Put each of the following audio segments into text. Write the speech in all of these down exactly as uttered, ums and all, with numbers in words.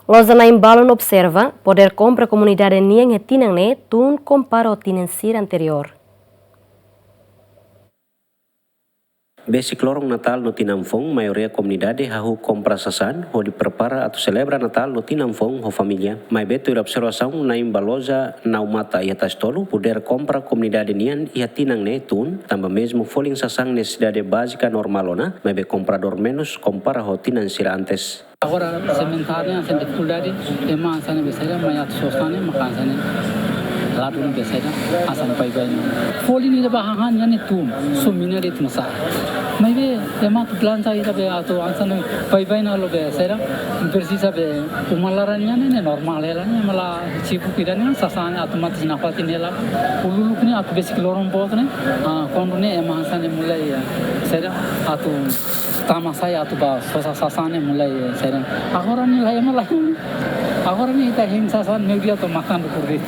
Loja Naim Balun observa, podér kompra komunidade nian iha tinan ne'e tun kompara ho tinan sira anteriór. Besik loron Natál no Tinan Foun, maioria komunidade hahú kompra sasán hodi prepara atu selebra Natál no Tinan Foun ho família. Maibé tuir observasaun na'in ba loja Nau Mata iha Tasi-Tolu, podér kompra komunidade nian iha tinan ne'e tun, tanba mezmu folin sasán nesesidade bázika normál ona, maibé kompradór menus kompara ho tinan sira antes. Agora, sementária, hanesan difikuldade, ema hanesan ne'e be saida, mai atu sosa ne'e, maka hanesan ne'e ladún be saida, hanesan ne'e baibain. Folin ida ba hahán nian ne'e tun, só mina de'it mak sa'e. Maibé, ema atu belanja ida be atu hanesan ne'e baibain halo be saida, presiza be uma laran nian ne'e normál hela ne'e, ema la sibuk ida ne'e, sasán ne'e atu mate sina fatin hela. Uluk ne'e atu besik loron boot ne'e, ah, kuandu ne'e ema hanesan ne'e mulai, ah, saida, atu tama sai atu ba sosa sasán ne'e mulai, eh, seren. Agora ne'e la ema la hein. Agora ne'e ita hein sasán meiudia to'o makan dukur de'it.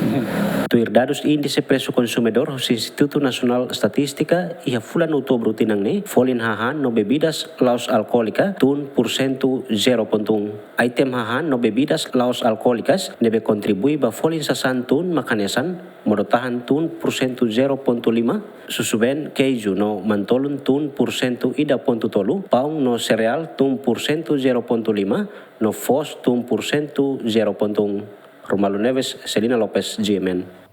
Tuir dadus Índise Presu Konsumidór husi Institutu Nasionál Estatístika, iha fulan Outubru tinan ne'e, folin hahán no bebidas la'ós alkoólika tun pursentu zero pontu un. Item hahán no bebidas la'ós alkoólikas ne'ebé kontribui ba folin sasán tun mak hanesan, modo tahan tun pursentu zero pontu lima, susubeen, keiju no mantolun tun pursentu ida pontu tolu, paun no sereál tun pursentu zero pontu lima, no foos tun pursentu zero pontu un. Romualdo Neves, Celina Lopes, G M N.